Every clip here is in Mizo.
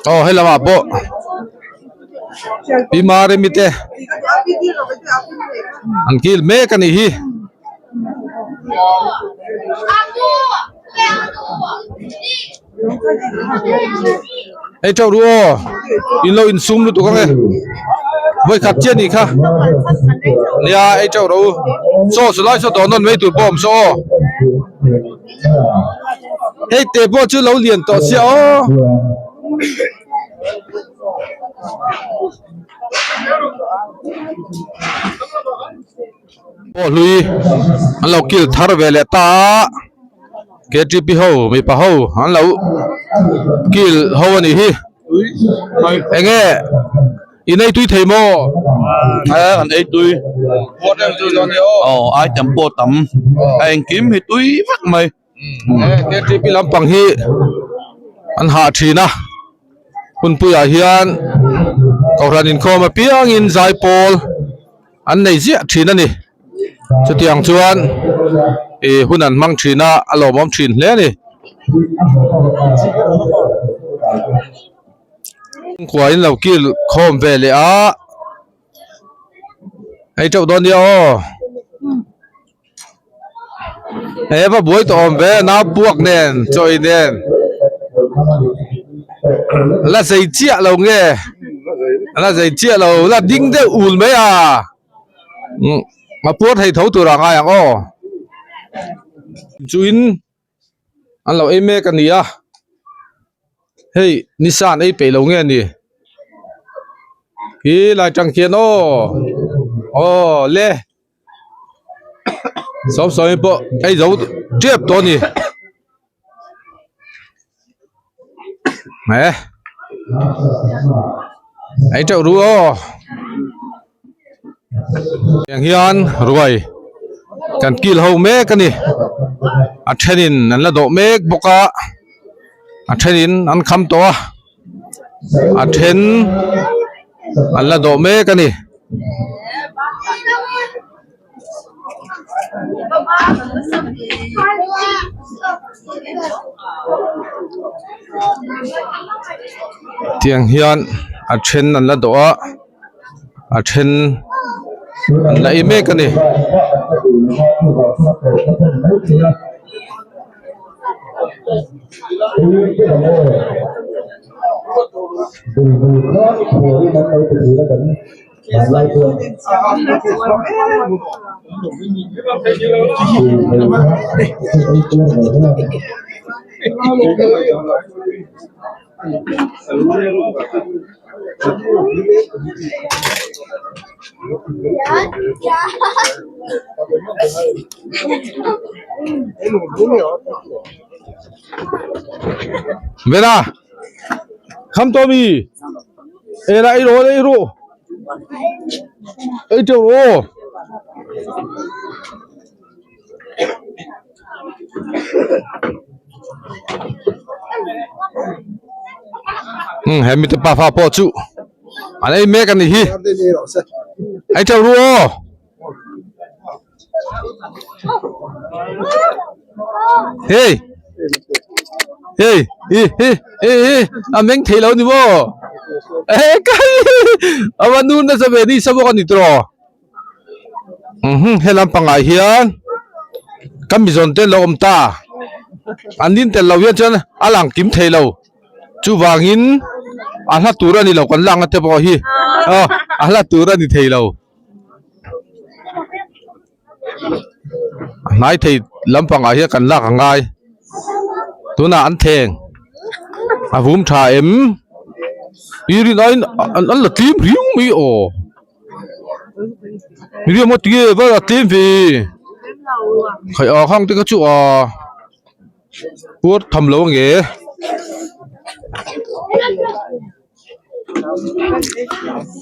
Aw he lamah pawh pi Maremi te an kil mek a nih hi. Hei teuh ru aw in lo insum lutuk ang e vawikhat chiah nih kha nia ei teuh rawh u chaw chu lai saw dawh nawn mai tur pawh a awm saw aw hei te pawh chu lo lian tawh sia aw. Pawh hlui an lo kil thar ve leh ta a ktp ho mipa ho an lo kil ho a nih hi eng nge in ei tui thei maw e an ei tui aw item pawh tam a engkim hi tui vek mai. Ktp lampang hi an hah thin a hunpuiah hian kohhran inkhawm apiangin zaipawl an nei ziah thin a ni chutiang chuan ih hun an hmang thin a a lawmawm thin hle a ni. Kua in lo kil khawm ve leh a hei teuh dawn nia aw. He va buai tawh awm ve nau puak nen chawi nen la zei chiah lo nge la zei chiah lo la ding deuh ul mai a umm a puar thei tho tur ah ngai ang aw chuin an lo ei mek a ni a hei nisa an ei peih lo nge ni khi lai tang khian aw aw le. Sawm sawmi pawh ei zo tep tawh a ni eh ei teuh ru aw tiang hian ruai kan kil ho mek a ni a thenin an la dawh mek bawk a a thenin an kham tawh a a then an la dawh mek a ni. Tiang hian a then an la dawh a a then an la ei mek a ni. Vera kham tawh mi ei la ei rawh ei rawh ei teuh rawh aw. Umm he mite pa fa pawh chu an ei mek a nih hi ei teuh ru aw. Hey hey hi hi hi hi a meng thei lo ni maw e kai a va nun nasa ve ni sa bawk a ni tawh. He lampangah hian ka mizawn te lo awm ta an din tel lo hian chuan a lang kim thei lo chuvangin a hla tur a ni lo kan lak na te pawh hi aw a hla tur a ni thei lo a hnai thei lampangah hian kan lak a ngai tunah an thleng a vum tha em i rin aiin an la tlim riau mai aw. Miriam a ti vel a tlem ve khai a khang te kha chu a puar tham lo ange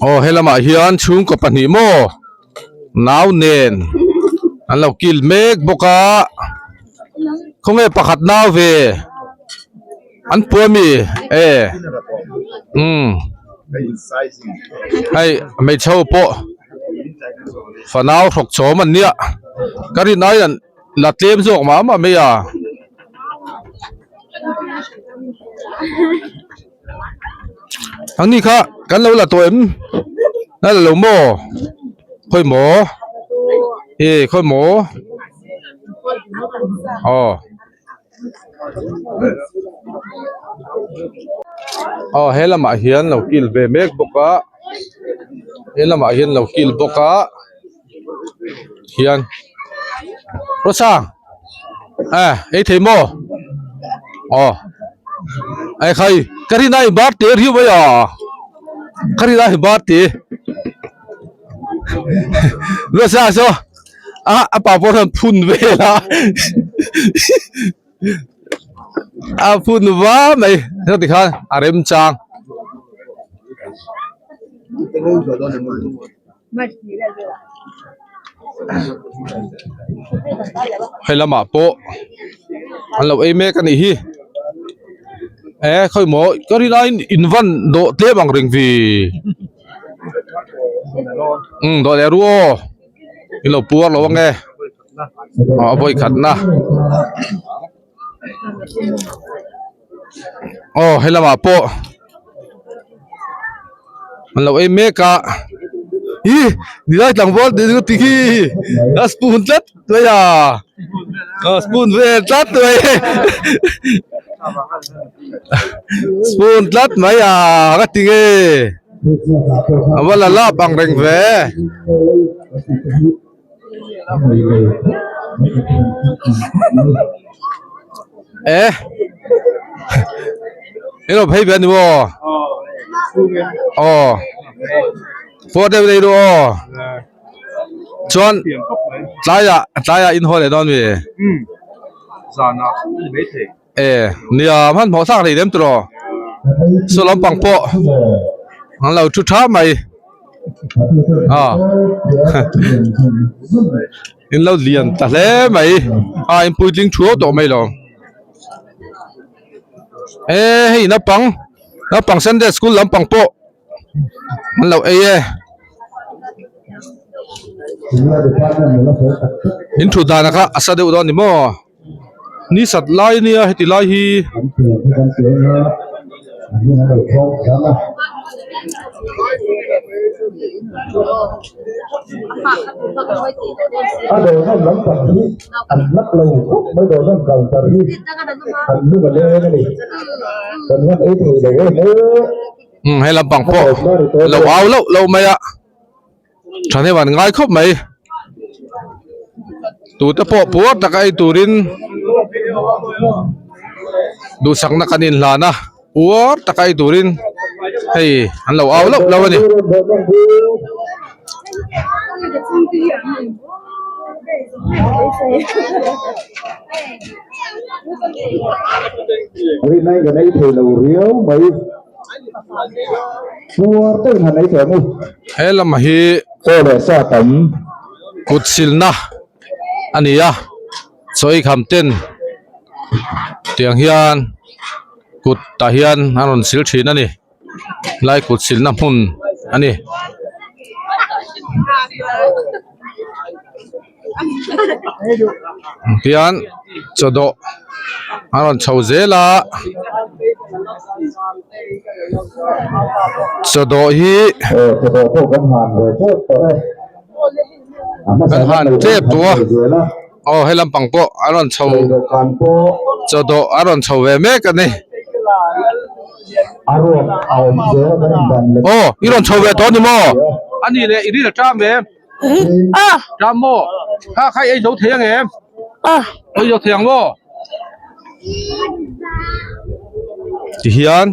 aw helamah hian chhungkaw pahnih maw nau nen an lo kil mek bawk a khawnge pakhat nau ve. An pua mi e umm hei hmeichhe ho pawh fanau hrawk chawm an nia ka rin ai an la tlem zawk mah mah mai a. Ang ni kha kan lo la tawh em la la lo maw khawi maw e khawi maw aw. Aw he lamah hian lo kil ve mek bawk a he lamah hian lo kil bawk a hian Rosang eh ei thei maw aw ei khai ka rin a i bar te riu mai a ka rin a i bar te Rosang saw. A a pa pawh hian phun vel a a phun va mai heti khan a remchang. Hei lamah pawh an lo ei mek a nih hi e khawi maw ka rin aiin in van dawh tlem ang reng ve umm dawh leh ru aw. In lo puar lo ange a vawi khat na aw he lamah pawh an lo ei mek a ih nilai tlangval tih chu ti khi a spoon tlat mai a a spoon vel tlat mai spoon tlat mai a ka ti nge. A va la lap ang reng ve. E Eng lo phei ve a ni maw? Aw Pawh deuh nei ru aw Chuan tlaiah tlaiah in haw leh dawn mi? E nia hmanhmawh thlak hlei lem tawh saw lampang pawh an lo thu tha mai a in lo lian ta hle mai a in puitling thuau tawh mai lo e hei naupang naupang sunday school lampang pawh an lo ei e in thut dan kha a sa deuh dawn a ni maw. Ni sat lai ania heti lai hi. Umm he lampang pawh lo au loh loh mai a. Thahnem an ngai khawp mai tute pawh puar taka ei turin duhsakna kan inhlan a puar taka ei turin hei an lo au loh loh a ni. He lam hi kut silna a ni a chaw ei kham ten tiang hian kut tah hian an rawn sil thin a ni lai kut silna hmun a ni. Tihian chaw dawh a rawn chho zel a chaw dawh hi kan han tep tawh a aw he lampang pawh a rawn chho chaw dawh a rawn chho ve mek a ni aw i rawn chho ve tawh a ni maw a nih leh i ri la ṭam em. Ṭam maw? Kha kha i ei zo thei ang em? Ei zo thei ang maw? Tihian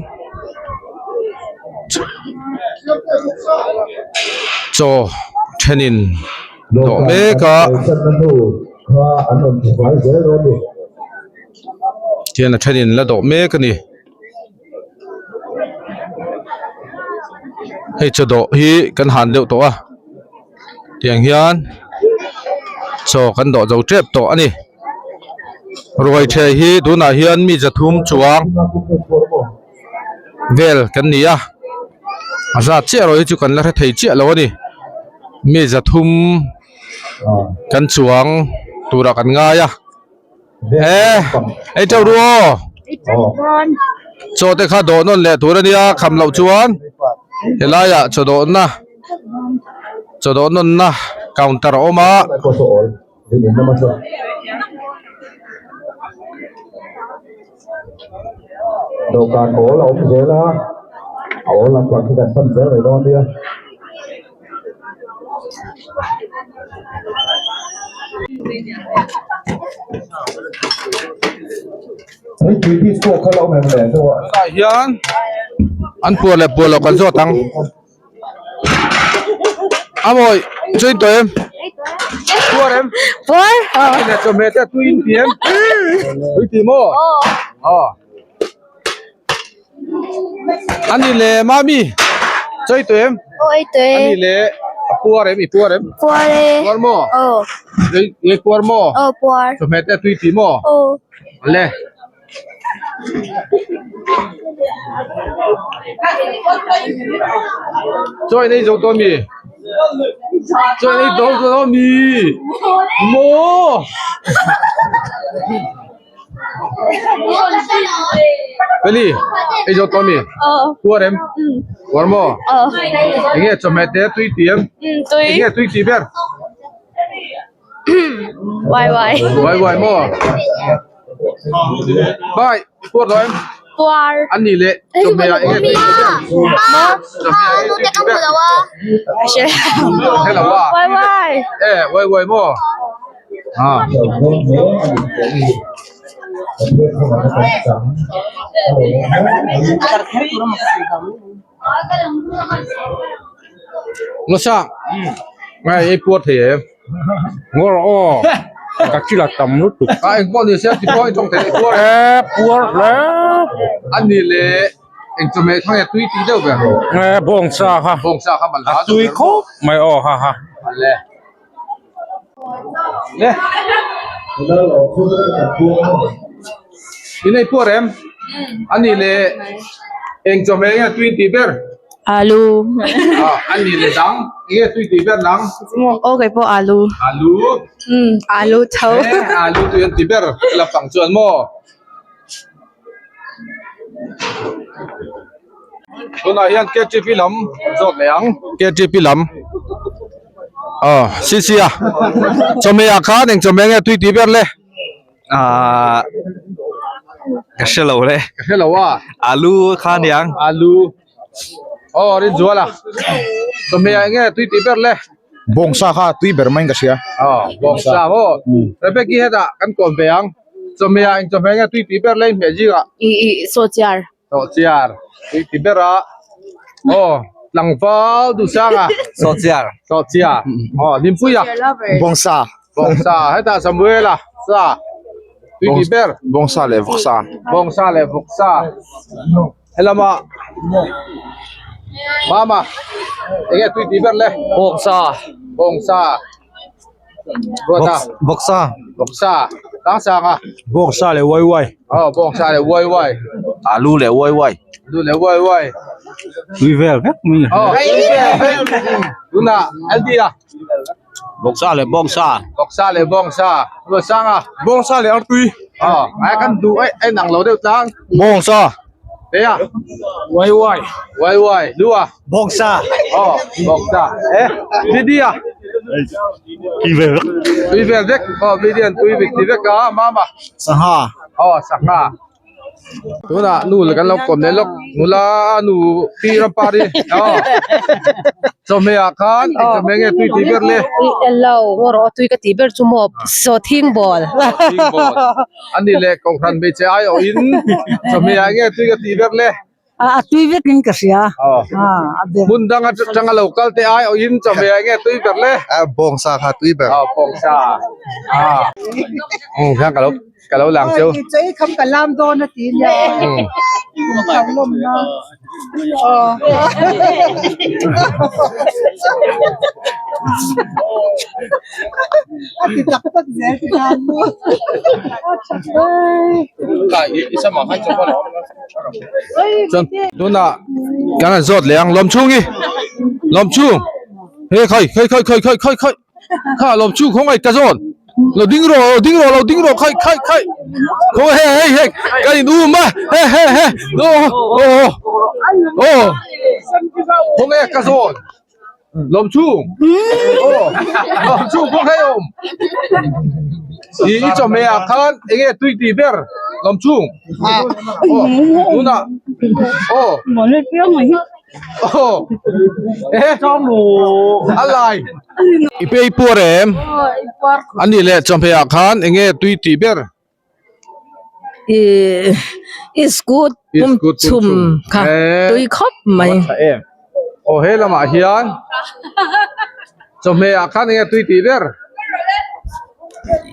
chaw thenin dawh mek a tihian a thenin la dawh mek a ni. Hei chaw dawh hi kan han deuh tawh a tiang hian chaw kan dawh zo tep tawh a ni. Ruai ṭheh hi tunah hian mi zathum chuang vel kan ni a a zat chiah erawh hi chu kan la hre thei chiah lo a ni mi zathum kan chuang turah kan ngai a e ei teuh ru aw chaw te kha dawh nawn leh tur a nia kham loh chuan helaiah chaw dawhna chaw dawh nawnna counter a awm a. Dawhkan awl a awm zel a, a awl lampang khi kan pan zel mai dawn nia. Tunah hian an puar leh puar loh kan zawt ang. A mawi chu in tawh em? Puar em? Puar. Ine chawhmeh te tui in ti em? Tui ti maw? Aw. Ani le mami chaw i tawh em? Aw i tawh e. Ani le a puar em? I puar em? Puar e. Puar maw? Aw. I puar maw? Aw puar. Chawhmeh te tui ti maw? Aw. Le. Chaw in ei zo tawh ami? Chaw in ei zo tawh ami? Maw! Feli, ei zo tawh ami? Puar em? Puar maw? Enge chawhmeh te tui ti em? Enge tui ti ber? Wai wai. Wai wai maw? Bai, puar lo em? Puar. An nih leh chawhmeh ah enge tui ti ber? Chawhmeh ah enge tui ti ber? Hre lo a. Wai wai. E, wai wai maw? Ah. Nasa ngai ei puar thei em Ngawr aw ka thil a tam lutuk a eng pawh ni se ti pawh i tawng thei puar e puar hle a ni le eng chawhmeh thang e tui tih deuh ber e bawngsa kha bawngsa kha man a tui khawp mai aw ha ha le le in ei puar em a ni le eng chawhmeh nge tui tih ber Alu. Ah, a ni le dang enge tui tih ber nang Aw kei pawh alu. Alu. Um alu tho. Eh alu tui an ti ber la pang chuan maw. Tunah hian KTP lam zawt leh ang KTP lam. Aw CC a chawhmeh ah khan eng chawhmeh nge tui tih ber le. Ahh ka hre lo le. Ka hre lo a. Alu kha aniang. Alu. Aw Rinzuala. Chawhmeh ah enge tui tih ber le. Bawngsa kha tui ber maiin ka hria. Aw bawngsa maw. Rebecca hetah kan kawm ve ang. Chawhmeh ah eng chawhmeh nge tui tih ber le in hmeh zingah. Ih ih sawhchiar. Sawhchiar tui ti ber a. Aw tlangval duhsang a. Sawhchiar. Sawhchiar. Aw Hlimpuia. Bawngsa. Bawngsa hetah Samuela sa tui ti ber. Bawngsa leh vawksa. Bawngsa leh vawksa. Helama Mama enge tui ti ber le. Bawngsa. Bawngsa. Ruata. Vawksa. Vawksa. Sang sang a. Bawngsa leh wai wai. Aw bawngsa leh wai wai. Alu leh wai wai. Alu leh wai wai. Tui vel vek mai. Aw tui vel vek. Tuna LD a. Vawksa leh bawngsa. Vawksa leh bawngsa. Ruat sang a. Bawngsa leh artui. Aw ai kan duh ai ai nang lo deuh tlang. Bawngsa. Te a. Wai wai. Wai wai. Lu a. Bawngsa. Aw bawngsa. Eh Didi a. Tui vel vek. Tui vel vek. Aw Didi an tui vek ti vek a mama. Sangha. Aw sangha. Tunah nu kan lo kawm leh lawk nula nu pi rampari aw chawhmeh ah khan eng chawhmeh nge tui tih ber le Hello rawh tui ka tih ber chu maw sawhthing ball sawhthing ball ani leh kohhran hmeichhe ai awh in chawhmeh ah nge tui ka tih ber le A tui vek in ka hria. Hmun dang atanga lo kal te ai awh in chawhmeh ah nge tui ber le? Bawngsa kha tui ber. Aw bawngsa. Umm hian ka lo ka lo lang cheu. Chei kham ka lam dawn a ti nia. Kham lawm na. Chuan tunah kan han zawt leh ang Lawmchhungi Lawmchhung he khai khai khai khai khai khai khai kha Lawmchhung khawngaih ka zawn lo ding rawh lo ding rawh lo ding rawh khai khai khai khaw he hei hei ka in um a he he he aw aw aw khawnge ka zawn Lawmchhung aw Lawmchhung khaw hei awm i i chawhmeh ah khan eng nge tui tih ber Lawmchhung aw tunah aw aw e a lai i phei puar em a nih leh chawhmeh ah khan eng nge tui tih ber. Ih iskut pum chhum kha tui khawp mai. Aw he lamah hian chawhmeh ah khan enge tui tih ber?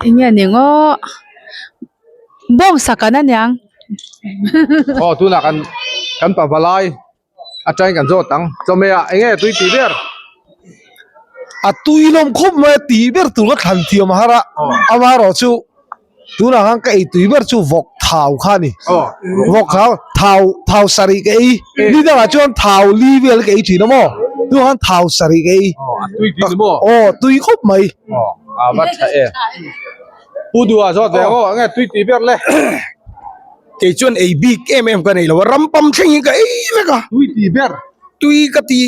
Enge ni ngaw bawngsa kan aniang. Aw tunah kan kan pavalai atangin kan zawt ang chawhmeh ah enge tui tih ber? A tui lawm khawp mai a tih ber tur ka thlan thiam har a amaherawhchu tunah khan ka ei tui ber chu vawk thau kha a ni vawk thau thau thau sarih ka ei ni dangah chuan thau li vel ka ei thin a maw tunah khan thau sarih ka ei aw tui khawp mai. Pu Duha zawt ve aw enge tui tih ber le. Kei chuan ei bik em em ka nei lo a, ram pam thleng in ka ei vek a. Tui ti ber. Tui ka ti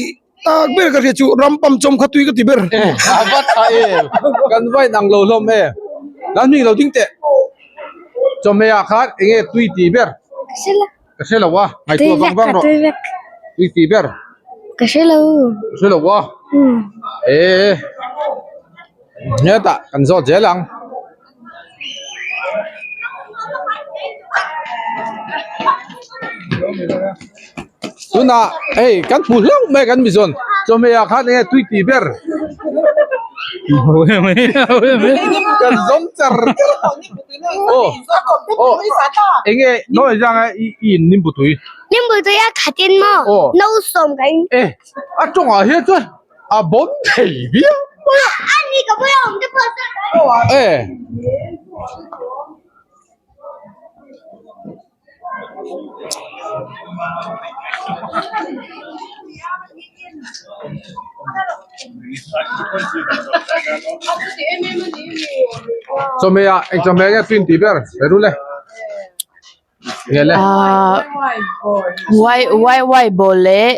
tak ber ka hria chu ram pam chawm kha tui ka ti ber. A va tha em, kan va inang lo hlawm em. Lan hming lo ding teh. Chawhmeh ah khan enge tui ti ber. Ka hre lo. Ka hre lo a, ngaihtuah vang vang rawh. Tui vek. Tui ti ber. Ka hre lo. Ka hre lo a. E hetah kan zawt zel ang. Tunah hei kan hmu hlauh mai kan mizawn chawhmeh ah khan enge tui tih ber kan zawm char char a aw aw enge nawi zang a i in nimbu tui Nimbu tui a khat in maw no sawm ka in e a tawngah hian chuan a bawn thei viau mai a. A ni ka pawh a awm te pawh chuan. E. Chawhmeh ah eng chawhmeh nge tui intih ber Peru le. Ahh wai wai wai bawl leh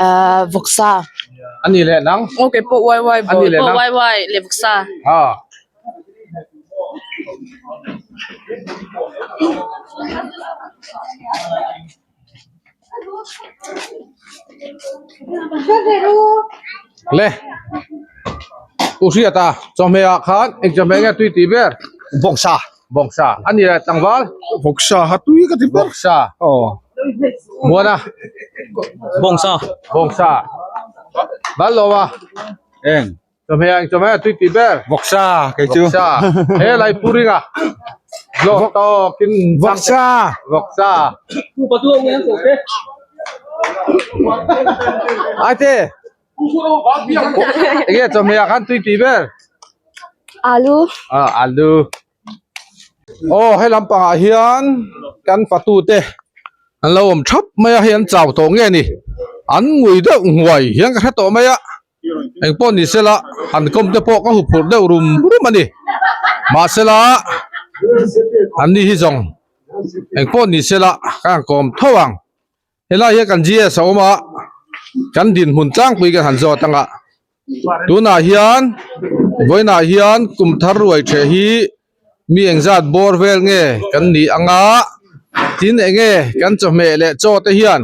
ahh vawksa. A ni leh nang. Okay pawh wai wai A ni leh nang. Wai wai leh vawksa. Ah. Le U Hriata chawhmeh ah khan eng chawhmeh nge tui tih ber? Bawngsa. Bawngsa a ni le tlangval. Bawngsa ha tui ka ti ber. Bawngsa. Aw. Muana. Bawngsa. Bawngsa. Valloa. Eng. Chawhmeh ah eng chawhmeh a tui tih ber? Vawksa kei chu. Vawksa. He lai puringa. Zawk tawkin Vawksa. Vawksa. Aite. Enge chawhmeh ah khan tui tih ber? Alu. Ah alu. Aw he lampangah hian kan fatute an lo awm thap mai a hei an chau tawh nge ni an ngui deuh nghuai hian ka hre tawh mai a eng pawh ni sela han kawm te pawh ka hu phurh deuh rum rum a ni mahsela an ni hi zawng eng pawh ni sela ka han kawm tho ang. Helai hian kan GS a awm a, kan dinhmun tlangpui kan han zawt ang a, tunah hian vawiinah hian kum thar ruai theh hi mi engzat bawr vel nge kan nih ang a, tin eng nge kan chawhmeh leh chaw te hian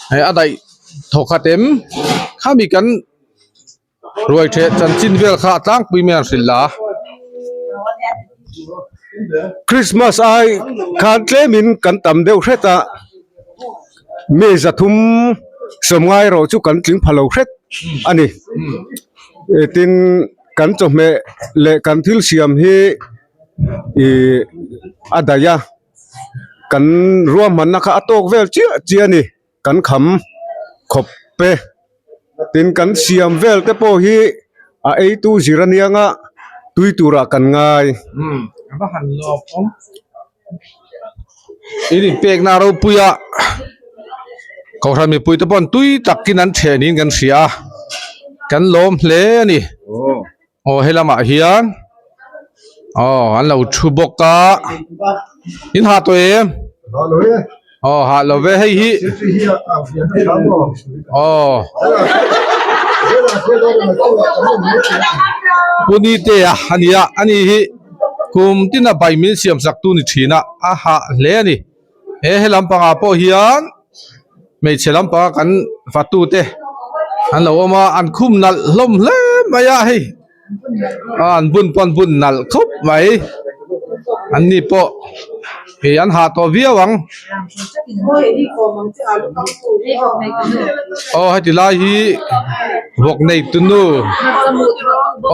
hei a daih thawkhat em khami kan Ruai theh chanchin vel kha a tlangpui mai an hrilh la. Christmas ai khan tlemin kan tam deuh hret a, mi zathum sawmngai erawh chu kan tling pha lo hret a ni. Tin, kan chawhmeh leh kan thil siam hi ih a daih a, kan ruahmanna kha a tawk vel chiah chiah a ni, kan kham khawp e. Tin kan siam vel te pawh hi a eitu zir anianga tui turah kan ngai. In inpekna ropuia kohhran mipui te pawh tui takin an then in kan hria a kan lawm hle a ni aw he lamah hian aw an lo thu bawk a in hah tawh em aw hah lo ve hei hi aw Punite-a a ni a ani hi kum tina bai min siam sak tu ni thin a a hah hle a ni he he lampangah pawh hian hmeichhe lampanga kan fatu te an lo awm a an khum nalh hlawm hle mai a hei an bun pawh an bun nalh khawp mai an ni pawh ih an hah tawh viau ang aw heti lai hi vawk nei tu nu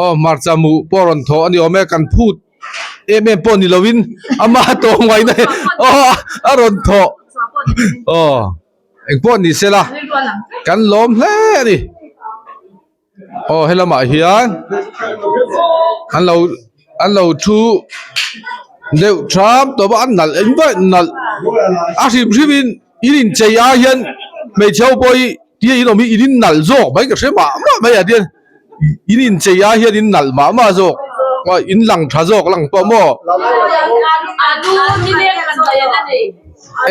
aw hmarcha mu pawh a rawn thawh a ni awm e kan phut em em pawh ni lovin ama tawng mai na aw a rawn thawh aw engpawh ni sela kan lawm hle a ni. Aw he lamah hian an lo an lo thu deuh tham tawp a an nalh eng vek nalh a hrim hrim in in inchei ai hian hmeichhe ho pawh hi tia in awm hi in in nalh zawk mai ka hre mah mah mai ah tian in inchei ai hian in nalh mah mah zawk in lang tha zawk lang pawh maw.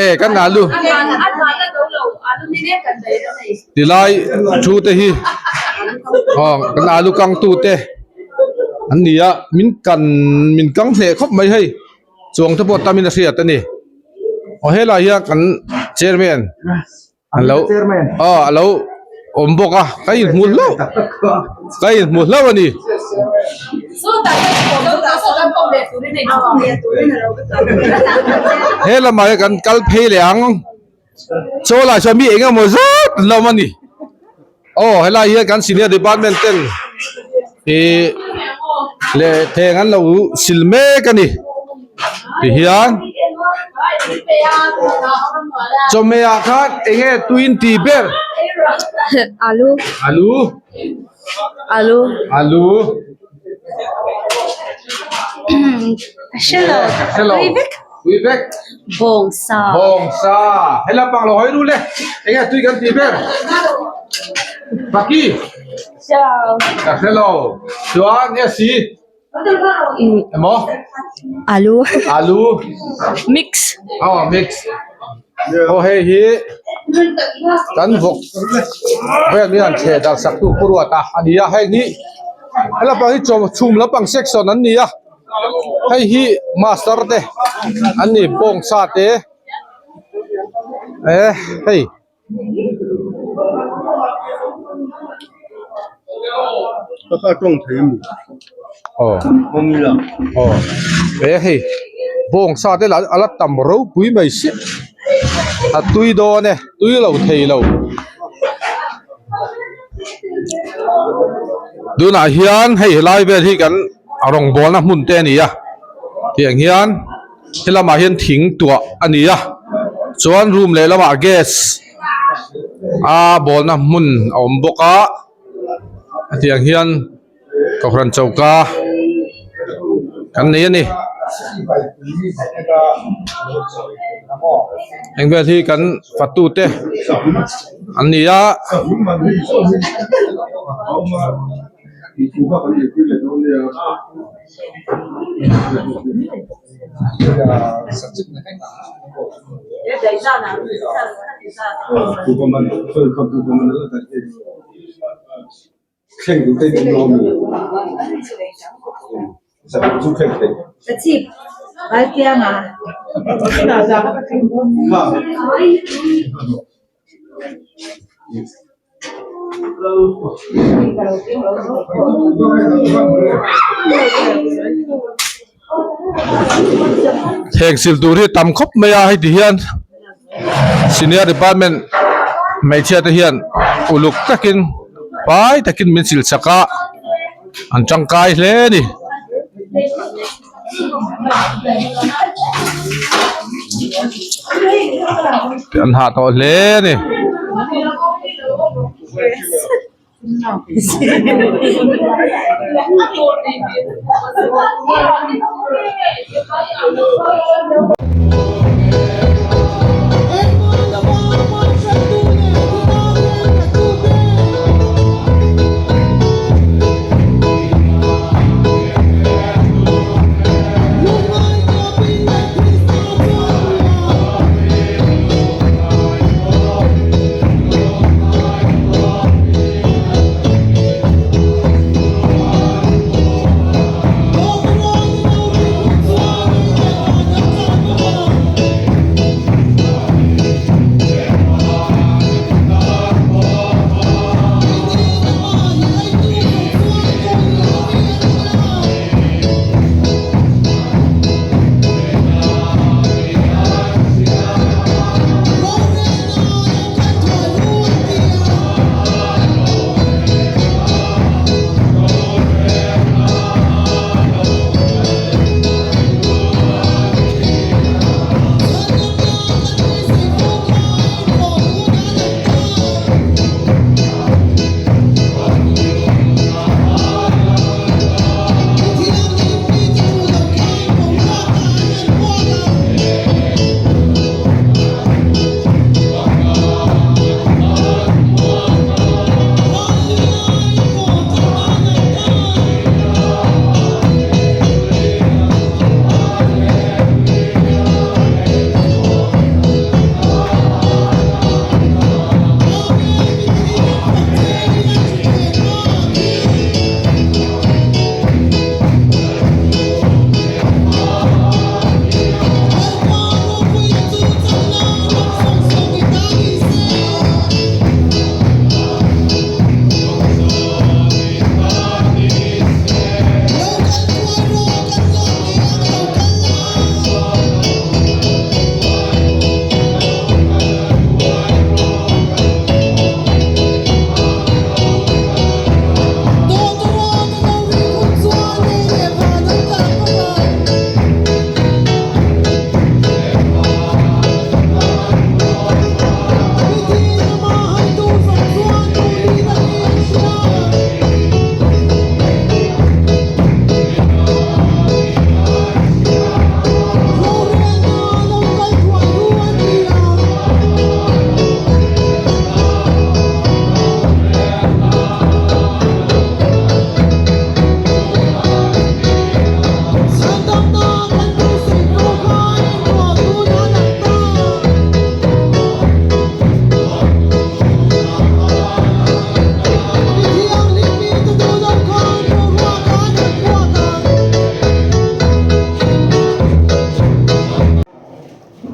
E kan alu tilai thu te hi aw kan alu kang tu te an ni a min kan min kang hneh khawp mai hei chuang te pawh tamin a hriat a ni aw helai hian kan chairman an lo aw a lo awm bawk a ka inhmu hlauh ka inhmu hlauh a ni. He lamah hian kan kal phei leh ang chaw lah chuan mi eng emaw zat an lo awm a ni aw helai hian kan senior department ten ih leh theng an lo sil mek a ni tihian chawhmeh ah khan eng nge tuin tih ber Alu alu alu alu hrelo hrelo tui vek tui vek bawngsa bawngsa he lampang lo hawi ru le eng nge tui kan tih ber baki ka hrelo chuan nge si Emaw? Alu. Alu. Mix. Oh, mix. Oh, hei hi kan vawk vel min han thleh dar sak tu pu ruat a a ni a hei hi he lampang hi chaw chhum lampang section an ni a hei hi master te an ni bawngsa te eh hei. Aw he hei bawngsa te lah a la tam ropui mai siah a tui dawn e tui lo thei lo tunah hian hei helai vel hi kan rawngbawlna hmun te a ni a tiang hian. He lamah hian thing tuah a ni a chuan room leh lamah gas a bawlna hmun a awm bawk a hetiang hian kohhran choka kan nei a ni heng vel hi kan fatu te an ni a. Thleng sil tur hi tam khawp mai a heti hian senior department hmeichhia te hian uluk takin fai takin min sil chak a an tangkai hle a ni. An hah tawh hle a ni.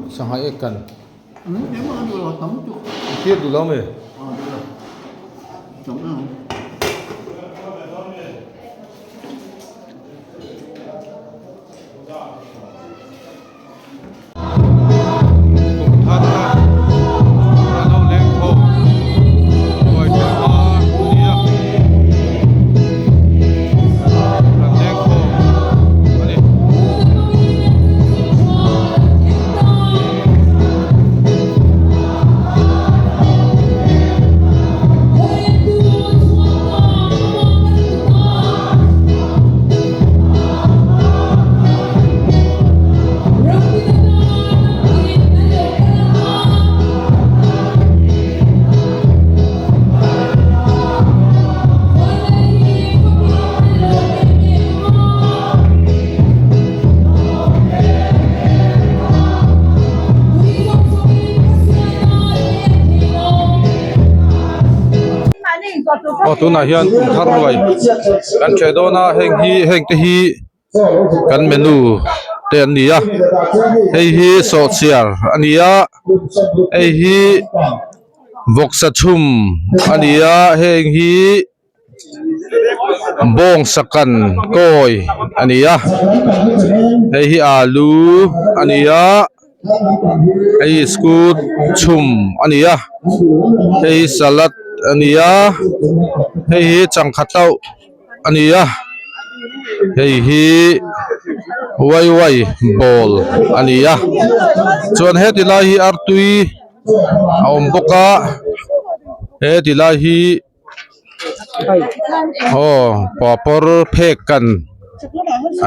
Sangha ek kan thlir duh lo ami? Aw tunah hian kum thar ruai kan ṭheh dawn a heng hi heng te hi kan menu te an ni a hei hi sawhchiar a ni a hei hi vawksa chhum a ni a heng hi bawngsa kan kawi a ni a hei hi alu a ni a. Hei hi scooty chhum a ni a hei hi salad a ni a hei hi changkha tauh a ni a hei hi waiwai ball a ni a chuan heti lai hi artui a awm bawk a heti lai hi. Aw papawr phek kan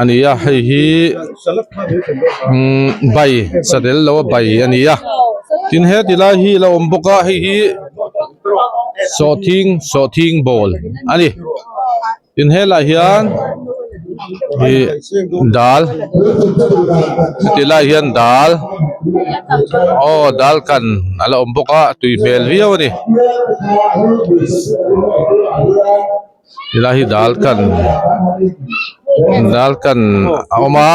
a ni a hei hi umm bai satel lo a bai a ni a tin he ti lai hi a lo awm bawk a hei hi sawhthing sawhthing bawl a ni tin helai hian ih dal heti lai hian dal aw dal kan a la awm bawk a tui hmel viau a ni helai hi dal kan dal kan a awm a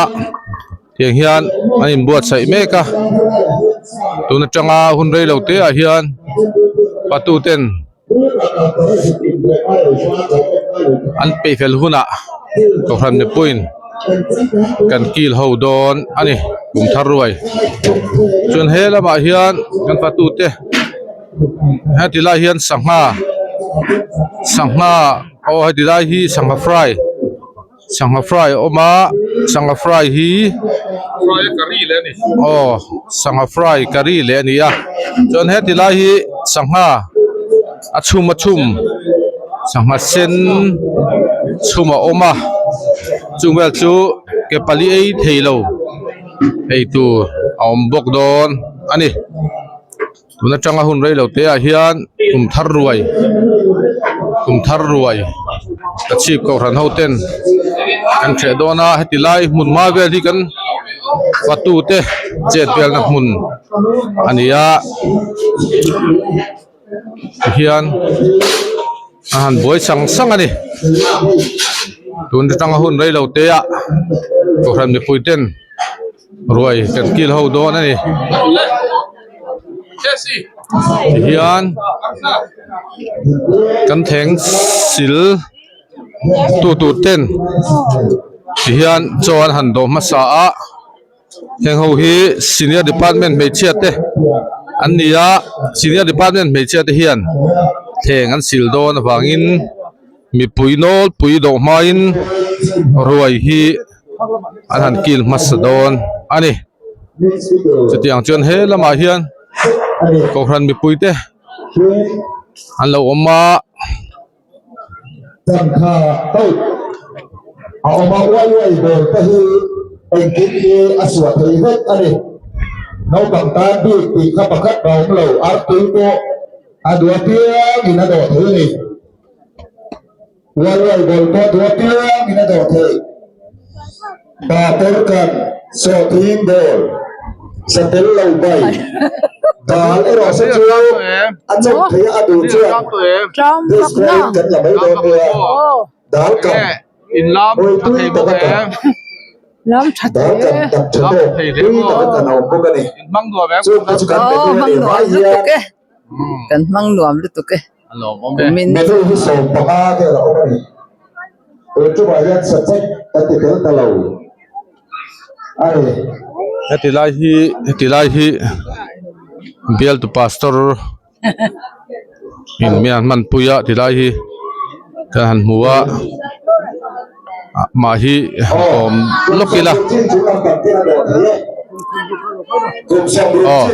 tiang hian an inbuatsaih mek a tun atanga hun rei lo te ah hian patu ten. An peih fel hunah kohhran mipuiin kan kil ho dawn a ni kum thar ruai chuan he lamah hian kan fatute heti lai hian sangha sangha aw heti lai hi sangha fry. Sangha fry a awm a sangha fry hi aw sangha fry curry leh a ni a chuan heti lai hi sangha a chhum a chhum sangha sen chhum a awm a chung vel chu ke pali ei thei lo ei tur a awm bawk dawn a ni. Tun atanga hun rei lo te ah hian kum thar ruai kum thar ruai ka chhip kohhran ho ten an hreh dawn a heti lai hmun hma vel hi kan fatu te chet velna hmun a ni a tihian a han buai sang sang a ni tun atanga hun rei lo te ah kohhran mipui ten. Ruai kan kil ho dawn a ni. Tihian kan thleng sil tu tur ten tihian chaw an han dawh hmasa a heng ho hi senior department hmeichhia te an ni a senior department hmeichhia te hian thleng an sil dawn avangin mipui nawlpui dawh hmain ruai hi. An han kil hmasa dawn a ni chutiang chuan he lamah hian kohhran mipui te an lo awm a. Uai uai bawl pawh duh apiangin a dawh theih. Paper kan, sawhthing bawl, satel lo bai, dal erawh se chu a chawp theih a duh chuan display in kan la mai dawn nia. Dal kan, mawitui taka kan, dal kan tak tha tawk tui taka kan a awm bawk a ni. Chungte chu kan menu a nih hma hian. Kan hmang nuam lutuk e. Kumin. Menu hi 15 vel a awm a ni. Tun tumah hian subject kan ti tel ta lo a ni. Heti lai hi heti lai hi bialtu pastor in mi an hmanpui a ti lai hi kan han hmu a mah hi han kawm lawk ila aw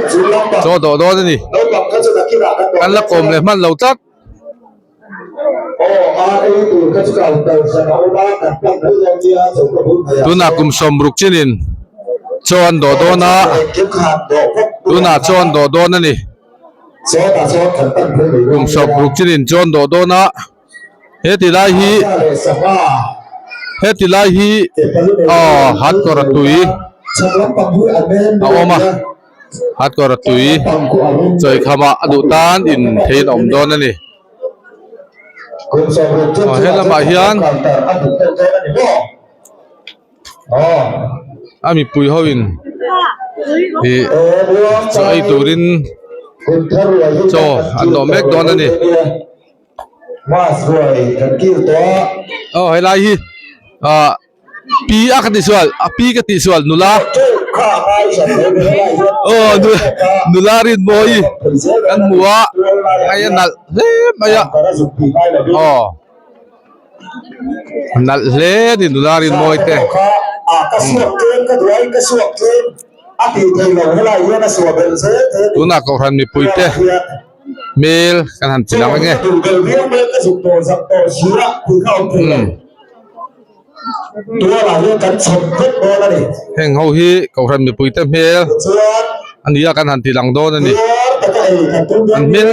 chaw dawh dawn a ni kan la kawm leh hman lo tlat. Tunah kum 60 chinin chaw an dawh dawn a tunah chaw an dawh dawn a ni kum 60 chinin chaw an dawh dawn a. He ti lai hi he ti lai hi aw hatkawr a tui a awm a hatkawr a tui chawi kham ah a duh tan in theiin a awm dawn a ni aw he lamah hian a mipui ho in ih chaw ei turin chaw an dawh mek dawn a ni. Aw helai hi ah pi a ka tih sual a pi ka tih sual nula aw nula rinmawi kan hmu a hei a nalh hle mai a aw nalh hle a ni nula rinmawi te. Tunah kohhran mipui te. Hmel kan han ti lang ange. Heng ho hi Kohhran mipuite hmel a ni a kan han ti lang dawn a ni. An hmel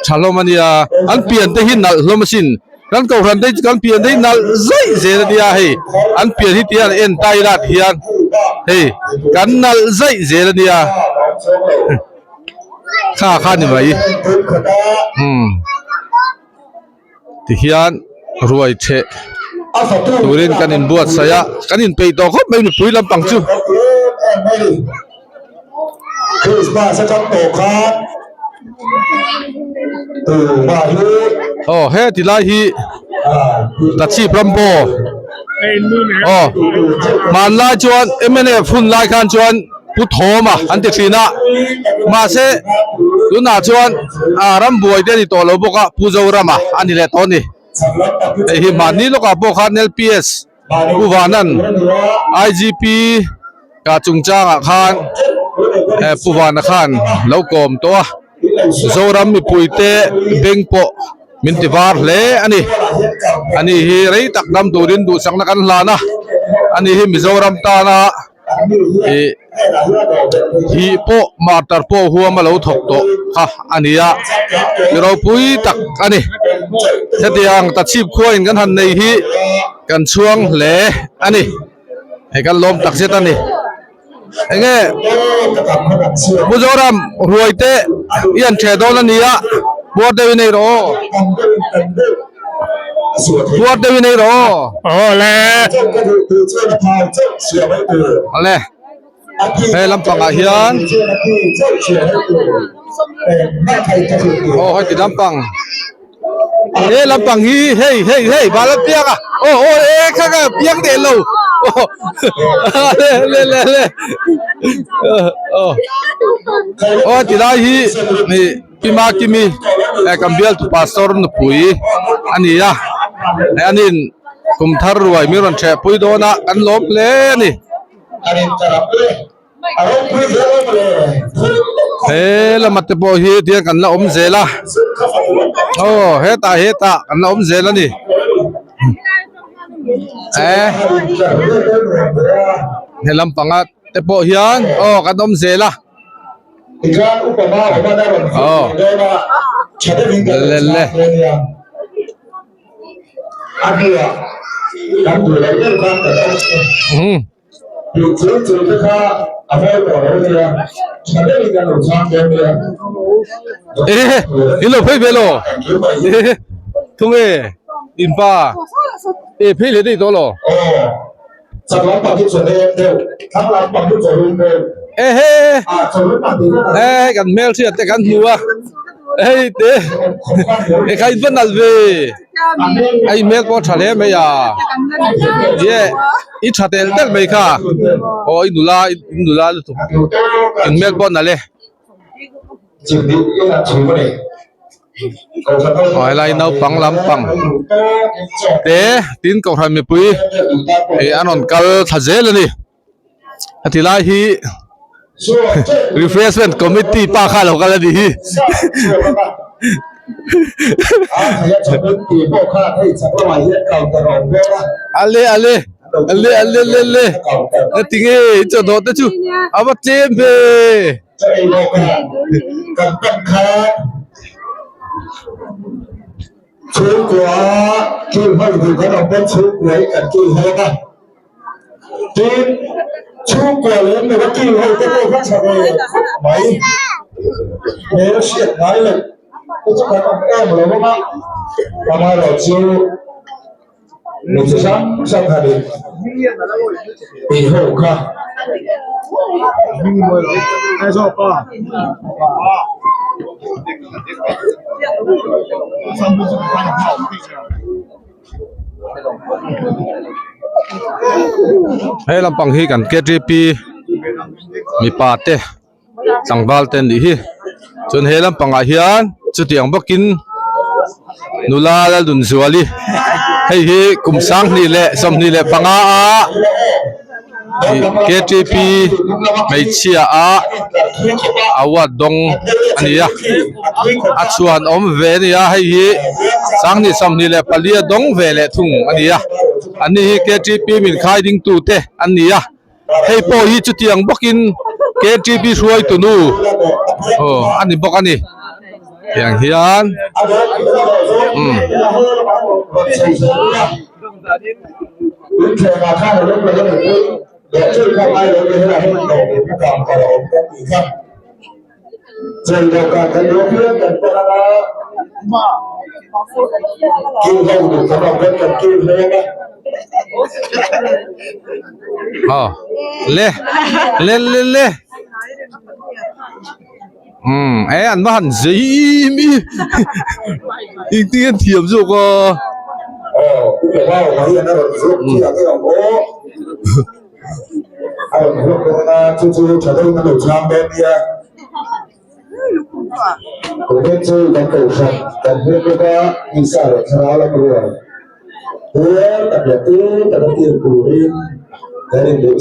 tha hlawm a nia an pian te hi nalh hlawm asin kan Kohhran te hi kan pian te hi nalh zaih zel a nia hei an pian hi tihian en ta ila tihian hei kan nalh zaih zel a nia. Kha kha ni mai umm tihian ruai chheh turin kan inbuatsaih a kan inpeih tawh khawp mai mipui lampang chu. Aw he ti lai hi Tachhip Rambo aw hmanlai chuan mnf hun lai khan chuan. Pu Thawma an ti thin a, mahse tunah chuan ah rambuai te a ni tawh lo bawk a, Pu Zorama a ni leh tawh a ni. Hei hi mahni lawkah pawh khan LPS Pu Vanan IGP ka chungchangah khan eh Pu Vana khan lo kawm tawh a, Zoram mipuite beng pawh min ti var hle a ni. Ani hi rei tak dam turin duhsakna kan hlan a, ani hi Mizoram tana Ih hi pawh martar pawh huam a lo thawk tawh kha a ni a mi ropui tak a ni hetiang tachhip khuain kan han nei hi kan chhuang hle a ni hei kan lawm tak zet a ni enge Mizoram ruai te i han ṭheh dawn a ni a puar deuh in ei rawh aw puar deuh in ei rawh aw. Awle. Awle. He lampangah hian aw heti lampang he lampang hi hei hei hei bala piang a aw aw e kha kha piang leh lo aw le le le le aw aw ti lai hi ih Pi Makimi eh kan bialtu pastor nupui a ni a eh anin kum thar ruai min rawn ṭheh pui dawn a kan lawm hle a ni. He lama te pawh hi tiang kan la awm zel a aw hetah hetah kan la awm zel a ni eh he lampanga te pawh hian aw kan awm zel a. Aw le le. E in lo phei ve lo e thunge in pa e phei leh daih tawh lo ehe e kan hmelhriat te kan hmu a hei te e kha in va nalh ve a in hmel pawh a tha hle mai a ye i tha tel tel mai kha aw i nula i nula lutuk in hmel pawh a nalh e. Aw helai naupang lampang te tin kohhran mipui ih an rawn kal thla zel a ni heti lai hi refreshment committee pa kha a lo kal a nih hi. Ale ale ale ale le le tinge chawdawh te chu a va tlem ve. He lampang hi kan ktp mipa te tlangval te an nih hi chuan he lampangah hian chutiang bawkin nula Laldunzuali hei hi kum 25 leh 25 a. Ktp hmeichhia a award dawng a ni a a chhuan awm ve a ni a hei hi sanghnih 24 a dawng ve leh thung a ni a an ni hi ktp min khai ding tu te an ni a hei pawh hi chutiang bawkin ktp hruaitu nu aw a ni bawk a ni. Tiang hian umm. Aw le le le le. Umm e an va han zei mi engtin an thiam zawk a.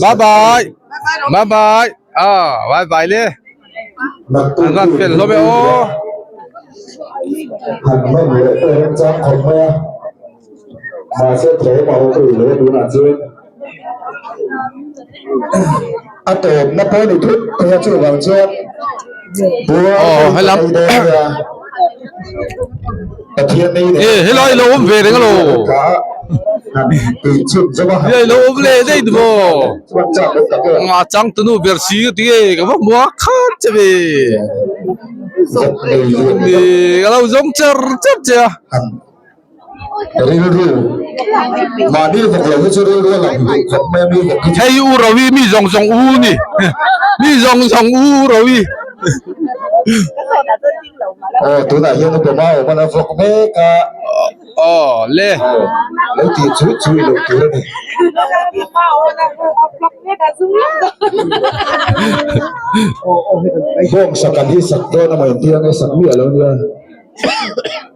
Bye bye bye bye ah bye bye le. An van fel hlawm e aw. Aw helam e helai lo awm ve reng alo helai lo awm leh daih tu maw nga changtunu ber si ka ti e ka va hmu a khat che ve ni ka lo zawng cher cher che a. Hei u Ravi mi zawng zawng u ni mi zawng zawng u Ravi. Aw tunah hian upa mau awm a vlog mek a. Aw le. Lo tih chu chu i lo tur a ni. Bawng sak an hi sak dawn a maw engtir ange sak miah lo nia.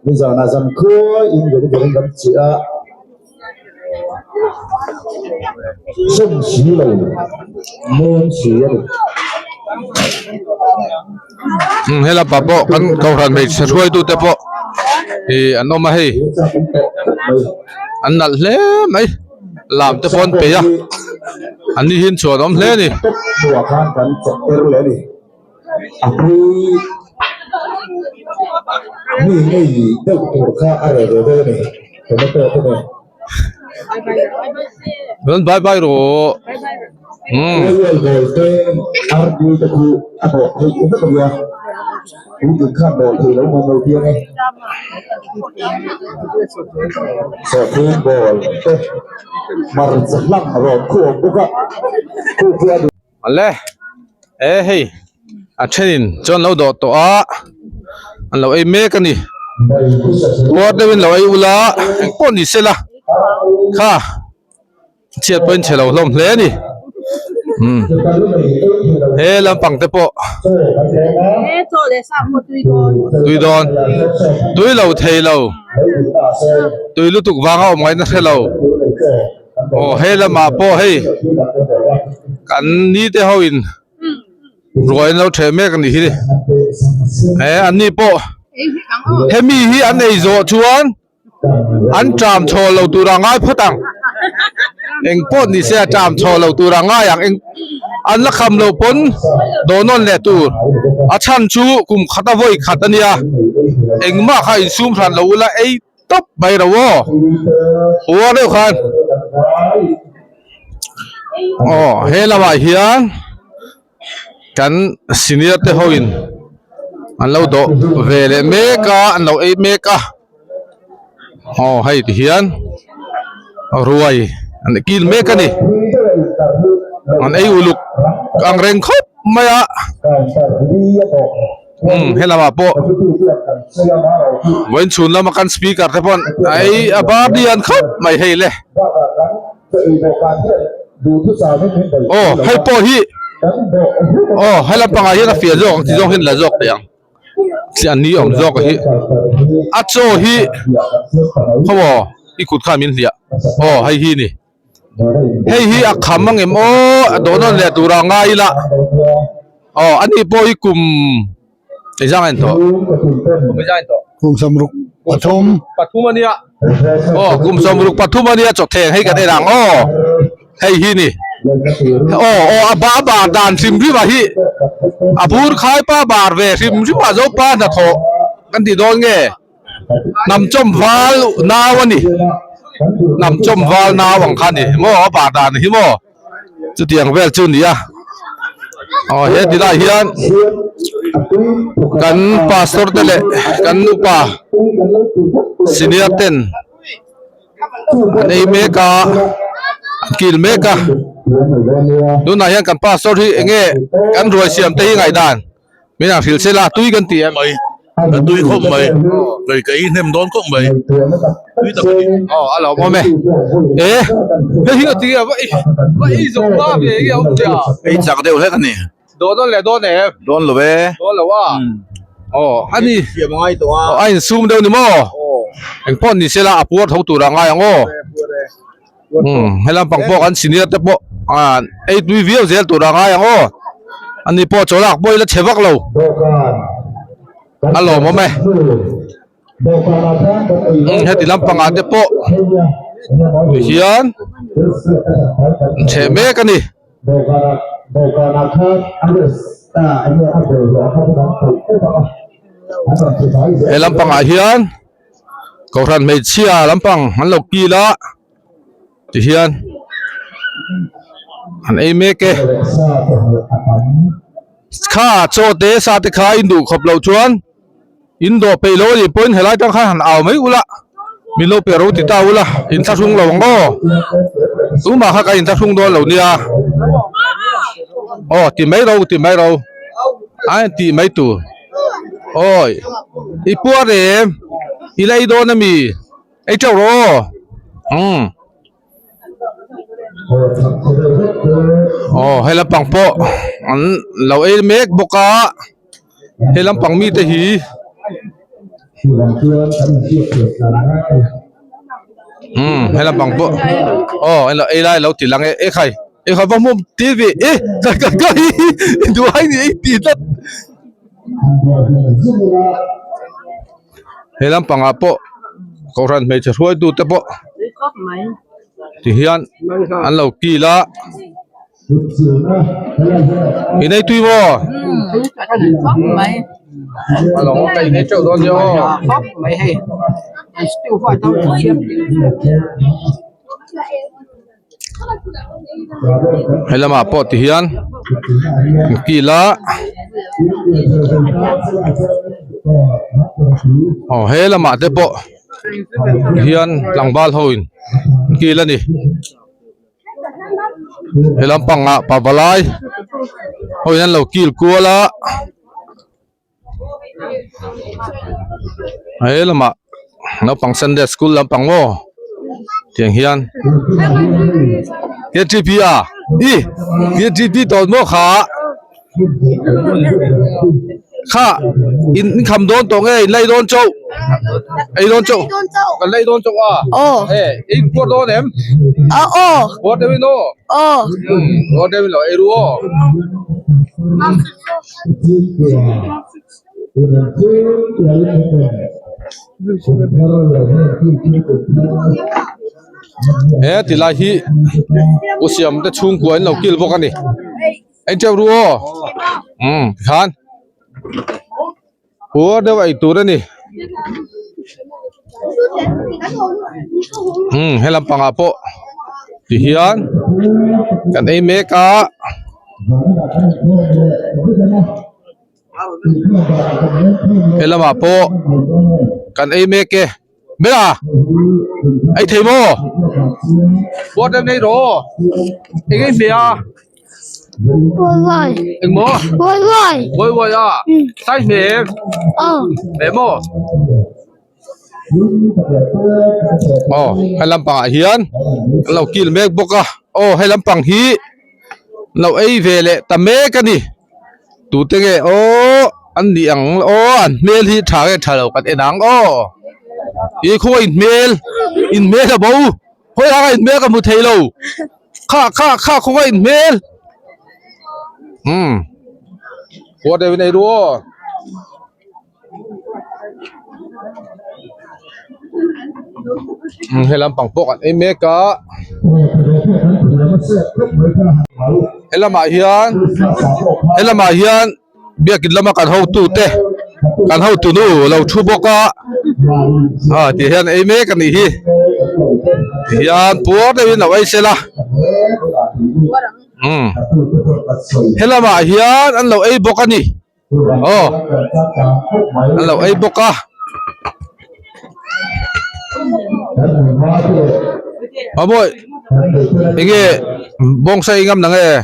Nizanah zan khuai in veri verin kan chiah a. Zawm si lo nem si a ni. Umm helai pa pawh kan kohhran hmeichhe hruaitu te pawh ih an awm a hei an nalh hle mai lam te pawh an peih a an ni hi an chhuan awm hle a ni. A pui mi ngei deuh tur kha a reh ve deuh a ni tomato te nen. Rawn bye bye rawh. Umm. Oil bawl te artui te khu a dawh theih vek a nia puitling khan dawh thei lo maw maw piang e. Sawhthing bawl te hmarcha hlang rawn khu awm bawk a khu khi a duh. Ale e hei a thenin chuan lo dawh tawh a an lo ei mek a ni puar deuhin lo ei ula engpawh ni sela kha chhiat pawhin chhe lo hlawm hle a ni umm he lampang te pawh tui dawn tui lo thei lo tui lutuk vanga awm ngaihna hre lo. Aw he lamah pawh hei kan ni te ho in ruai an lo ṭheh mek a nih hi he an ni pawh hemi hi an ei zawh chuan an ṭam chhaw lo tur a ngai phawt ang eng pawh ni se a ṭam chhaw lo tur a ngai ang eng an la kham loh pawn dawh nawn leh tur a chhan chu kum khat a vawi khat a nia engmah kha insum hran lo ula ei. tawp mai ro aw uar deuh khan aw he lamah hian kan senior te ho in an lo dawh ve leh mek a an lo ei mek a aw hei ti hian ruai an kil mek a ni an ei uluk ang reng khawp mai a. Umm he lamah pawh vawiin chhun lama kan speaker te pawh ei a bar lian khawp mai hei le aw hei pawh hi aw he lampangah hian a fiah zawk ang ti zawng hian la zawk teh ang an ni awm zawk hi a chaw hi khaw maw i kut khan min hliah aw hei hi ni. Hei hi a kham ang em aw a dawn nawn leh tur ah ngai ila aw ani pawh hi kum engzah nge tawh kum engzah nge tawh Kum sawmruk pathum pathum ania aw kum sawmruk pathum ania chawtheng hei kan en ang aw hei hi ni aw aw a ba bar dan hrim hrim ah hi a bur khai pa bar ve hrim hrim ah zopa hnathawh kan tih dawn nge. Hnam chawm val nau a ni hnam chawm val nau ang kha a ni maw a bar dan hi maw chutiang vel chu a ni a aw he ti lai hian kan pastor te leh kan upa senior ten an ei mek a an kil mek a tunah hian kan pastor hi eng nge kan ruai siam te hi ngaihdan. Min ang hrilh sela tui kan ti em? Mai, a tui khawp mai. Kei ka ei hnem dawn khawp mai. Tui tak a ni. Aw, a lo awm e. E, hei hi a ti a, va ei, va ei zawng hma ve nge a awm tia? Ei chak deuh hlek a ni. Dawn dawn leh dawn em? Dawn lo e. Dawn lo a. Aw, a ni. Siam a ngai tawh a. Aw, a insum deuh ni maw? Eng pawh ni sela a puar tho tur a ngai ang aw. Umm he lampang pawh kan senior te pawh ah ei tui viau zel tur a ngai ang aw ani pawh chaw lak pawh ila chhe vak lo a lawmawm e umm heti lampangah te pawh hian chhe mek a ni. He lampangah hian. Kohhran hmeichhia lampang an lo kil a tihian an ei mek e kha chaw te sa te kha in duh khawp loh chuan in dawh peih lo anih pawhin helai tang khan han au mai ula min lo pe ro ti ta ula in thlahrung lo ang aw tumah kha ka in thlahrung dawn lo nia aw ti mai ro ti mai ro a ti mai tur. Awi i puar em i la ei dawn ami ei teuh rawh aw umm aw hei lampang pawh an lo ei mek bawk a hei lampang mite hi. Umm he lampang pawh aw hei ei lai lo ti lang e ekhai ekhai va hmuam tir ve e kai kai kai duai ni ei ti tlat he lampangah pawh kohhran hmeichhe hruaitu te pawh ti hian an lo kil a. I nei tui maw? A lo ka i nei teuh dawn nia aw. He lamah pawh ti hian an kil a aw he lamah te pawh hian tlangval ho in an kil a ni. He lampangah pavalai ho in an lo kil kual a he lamah naupang sunday school lampang maw tiang hian ktp a i ktp tawh maw kha kha in kham dawn tawh nge in lei dawn chauh ei dawn chauh kan lei dawn chauh a aw e in puar dawn em a aw puar deuh in aw aw puar deuh in lo ei ru aw. He tilai hi u siam te chhungkua in lo kil bawk a ni. Eng teuh ru aw umm tikhan puar deuh ei tur a ni umm he lampangah pawh tihian kan ei mek a. He lamah pawh kan ei mek e. Bela ei thei maw puar deuh nei rawh eng ei hmeh a eng maw vawi vawi a sai hmeh em hmeh maw aw he lampangah hian an lo kil mek bawk a aw he lampang hi an lo ei ve leh ta mek a ni. Tute nge aw an nih ang aw an hmel hi tha nge tha lo kan en ang aw i khaw in hmel in hmel a bo. Khawi langa in hmel ka hmu thei lo. Kha kha kha khawnga in hmel. Umm. Puar deuhin ei ru aw. He lampang pawh kan ei mek a. He lamah hian he lamah hian biakin lama kan hotute kan hotunu lo thu bawk a ah tih hian ei mek a nih hi tihian puar deuhin lo ei sela umm he lamah hian an lo ei bawk a ni. Aw an lo ei bawk a Mamawi enge bawngsa ei ngam nang e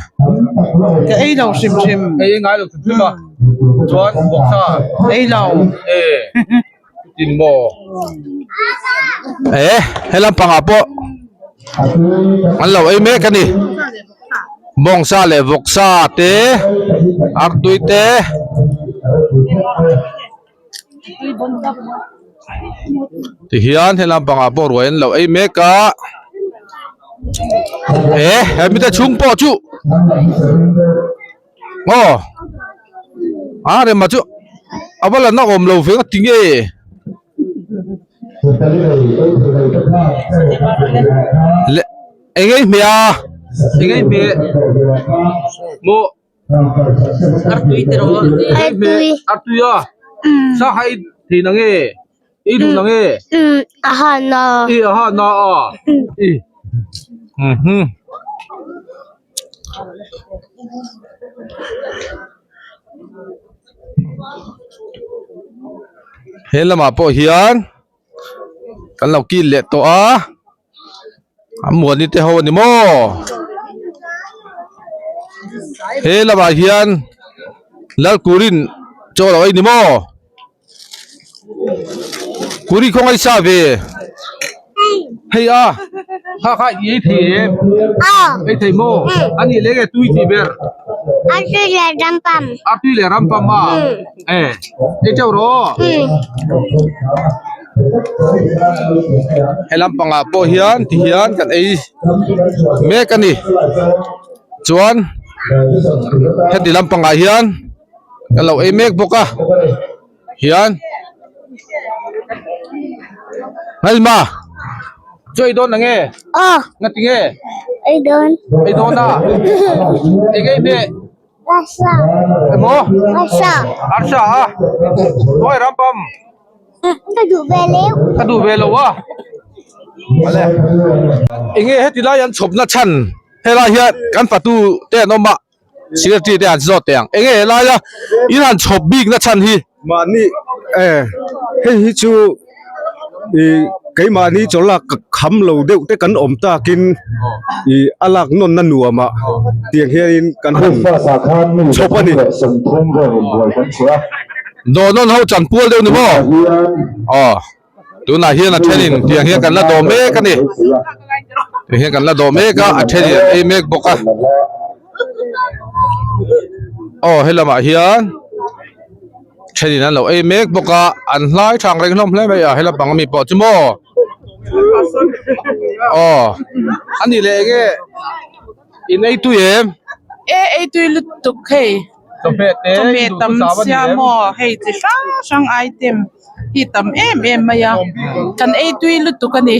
Ka ei lo hrim hrim ei ngai lo hrim hrim a chuan bawngsa ei lo e tin maw e he lampangah pawh an lo ei mek a ni. Bawngsa leh vawksa te artui te tihian he lampangah pawh ruai an lo ei mek a he he mite chhung pawh chu aw a rema chu a va la na awm lo ve ngati nge. Le eng ei hmeh a eng ei hmeh maw Artui te rawh Artui. Artui a sa kha ei thei na nge ei duh na nge A han a I a han a a i mhm He lamah pawh hian kan lo kil leh tawh a a muani te ho a ni maw he lamah hian Lalkurin chaw lo ei ni maw. Kuri khaw ngaisa ve hei a kha kha i ei thei em ei thei maw a nih leh nge tui tih ber A tui leh ram pam a tui leh ram pam a e ei teuh rawh he lampangah pawh hian ti hian kan ei mek a ni chuan heti lampangah hian. Kan lo ei mek bawk a hian Ngalma chu ei dawn ange aw ngati nge ei dawn ei dawn a eng ei hmeh arsa emaw arsa arsa a khawi rampam ka duh ve leu ka duh ve lo a ale enge heti lai an chhawp na chhan helai hian kan fatu te an awm a. Secretary te han zawt teh ang. Enge helai a in han chhawp bik na chhan hi? Mahni eh hei hi chu ih keimahni chaw lak ka kham lo deuh te kan awm takin ih a lak nawn na nuam ah tiang hianin kan hun chhawp a ni. Dawh nawn ho chan pual deuh ni maw? Aw. Tunah hian a thenin tiang hian kan la dawh mek a ni. Tiang hian kan la dawh mek a, a thenin an ei mek bawk a. Aw he lamah hian thenin an lo ei mek bawk a, an hlai thang reng hlawm hle mai a, he lampang ami pawh chu maw. Aw a ni leh enge in ei tui em? E ei tui lutuk hei. Chawhmeh te Chawhmeh tam sia maw hei chi hrang hrang item hi tam em em mai a kan ei tui lutuk a ni.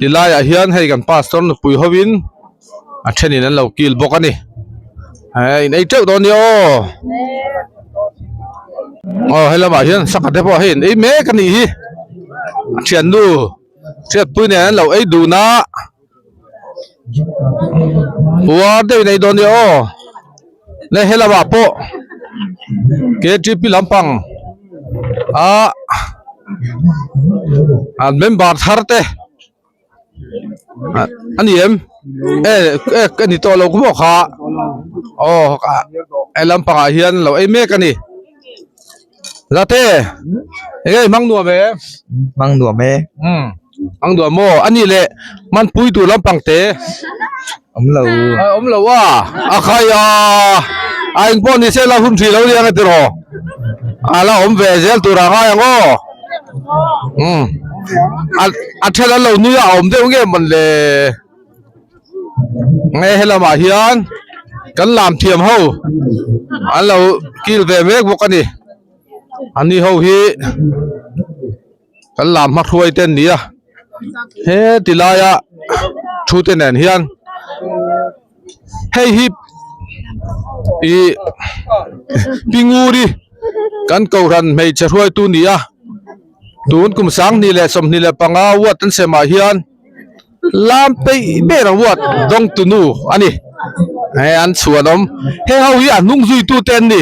Ti laiah hian hei kan pastor nupui hovin a thenin an lo kil bawk a ni eh in ei teuh dawn nia aw aw he lamah hian sangha te pawh hei an ei mek a nih hi a thiannu hriatpui nen an lo ei dun a. Puar deuhin ei dawn nia aw le he lamah pawh K T P lampang ah an member thar te a ni em e e ka ni tawh lo maw kha aw he lampangah hian lo ei mek a ni. Zate enge i hmang nuam e? Hmang nuam e. Umm hmang nuam maw? A nih leh hmanpui tur lampang te? Awm lo. A awm lo a, a khai a, a eng pawh ni se la hun hrih lo nia nga tiraw? A la awm ve zel tur a ngai ang aw. Umm a a then an lo nui a a awm deuh nge mawn le nge helamah hian kan lam thiam ho an lo kil ve mek bawk a ni ani ho hi kan lam hma hruai te an ni a he ti laia thu te nen hian hei hi ih pinguri kan kohhran hmeichhe hruaitu ni a tun kum 2025 ward an sem ah hian lam peih ber ang ward dawngtu nu a ni he an chhuan awm heng ho hi a hnung zui tu te an ni.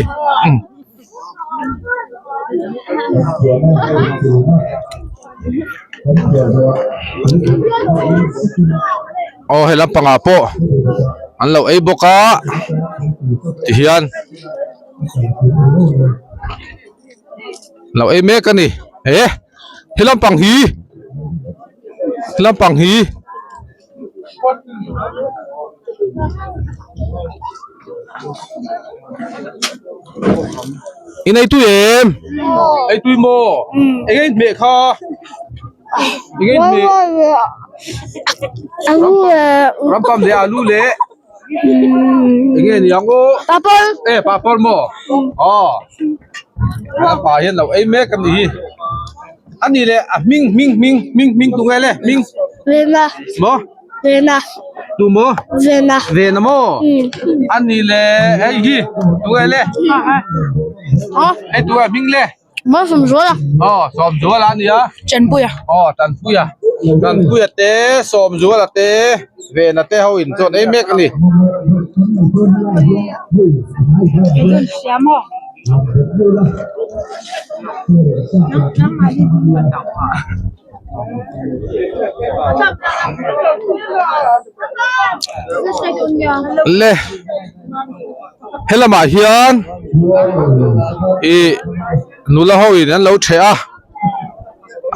Aw he lampangah pawh an lo ei bawk a tihian lo ei mek a ni he he lampang hi he lampang hi. In ei tui em? Ei tui maw? Eng ei hmeh kha? Eng ei hmeh? Rampam leh alu leh eng nge ni ang aw? E papawr maw? Aw rampa hian lo ei mek a ni hi. A ni leh a hming hming hming hming hming tu nge le hming Vena maw Vena tu maw Vena Vena maw a ni leh hei hi tu nge le hei tu nge hming le Maw Sawmzuala aw Sawmzuala a ni a Tanpuia aw Tanpuia Tanpuia te Sawmzuala te Vena te ho in chuan ei mek a ni. Le helamah hian ih nula ho in an lo ṭheh a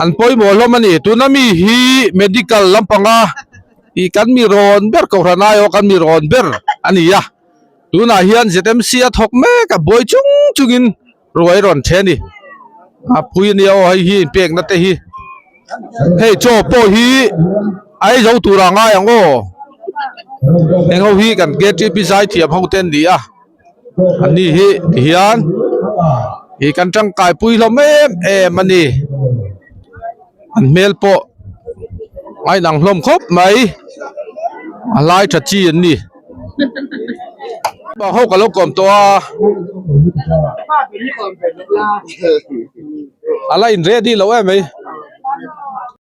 an pawimawh hlawm a ni tuna mi hi medical lampanga ih kan mi rawn ber kohhran aiawh kan mi rawn ber a ni a. Tunah hian ZMC a thawk mek a buai chung chungin ruai rawn the a ni. A pui a nia aw hei hi inpekna te hi. Hei chaw pawh hi a ei zo tur a ngai ang aw. Heng ho hi kan KTP zai thiam ho te an ni a. An ni hi tihian ih kan tangkai pui hlawm em em a ni. An hmel pawh a inang hlawm khawp mai. A lai tha chi an ni. Ho ka lo kawm tawh a a la in ready lo em mai.